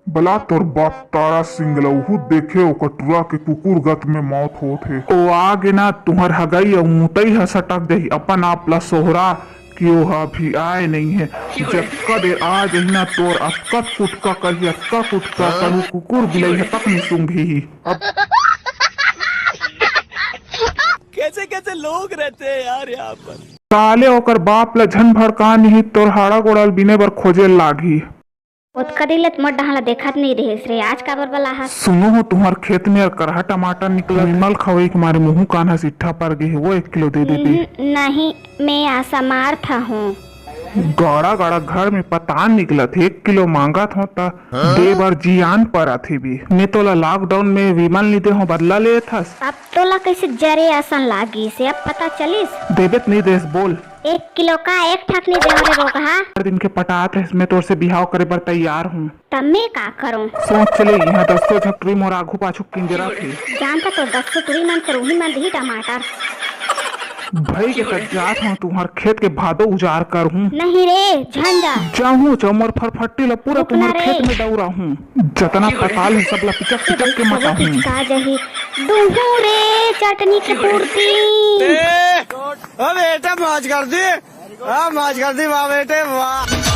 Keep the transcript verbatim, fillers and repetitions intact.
बला तोर बाप तारा सिंह ल, उहू देखे ओकर टुरा के कुकुर गत में मौत होत हे। ओ आगे ना तुंहर हगई अउ मुतई ह सटक जाही, अपन आप ल सोहरा कि ओह अभी आए नइ हे। जतका देर आ जाही ना तोर अतका कुटका करही, अतका कुटका करहूं, कुकुर बिलई ह तक नइ सूंघही। अब कैसे कैसे लोग रहते हैं यार यहाँ पर। साले ओकर बाप ल झन भड़का, निही तोर हाड़ा गोड़ा ल बिने बर खोजे ल लागही। ओतका दिन ले त मोर डहान ला देखत नइ रहेस रे, आज काबर बलाहस? सुनो हो, तुम्हर खेत में अरकरहा टमाटर निकलत हे। विमल खवई के मारे मुहूं कान ह सिट्ठा पर गे हे, वो एक किलो दे देते। हम्म, नहीं, मैं असमर्थ हूँ। गाड़ा गाड़ा घर में पतान निकलत हे, एक किलो मांगत हो त दे बर जियान परत हे बे। मैं तोला लॉकडाउन में विमल नइ दे हो, बदला लेत हस। अब तोला कइसे जरे असन लागिस हे, अब पता चलिस? देबे त नइ देस, बोल। एक किलो का एक ठक नइ देवं रे रोगहा। चार दिन के पटात रहिस, मैं तोर से बिहाव करे बर तैयार हूँ। त मैं का करूँ? सोच ले, इहाँ दसो झकटुरी मोर आघू पाछू किंजरत हे। जानता तो दसो टुरी मन कर उही मन दिही टमाटर। भई के तक जात हूँ, तुंहर खेत के भादो उजार करहूँ। नहीं रे, झन जा। जाहूँ, चमर फरफट्टी ला पूरा रुकना तुंहर रे। खेत में डौरा हूँ। जतना पताल हे, सब ला पिचक पिचक के मता हूँ। पिचका जही। दूहूं रे, चटनी के पूर्ति। ओ बेटा, मौज कर दी। हाँ, मौज कर दी, वाह बेटे, वाह।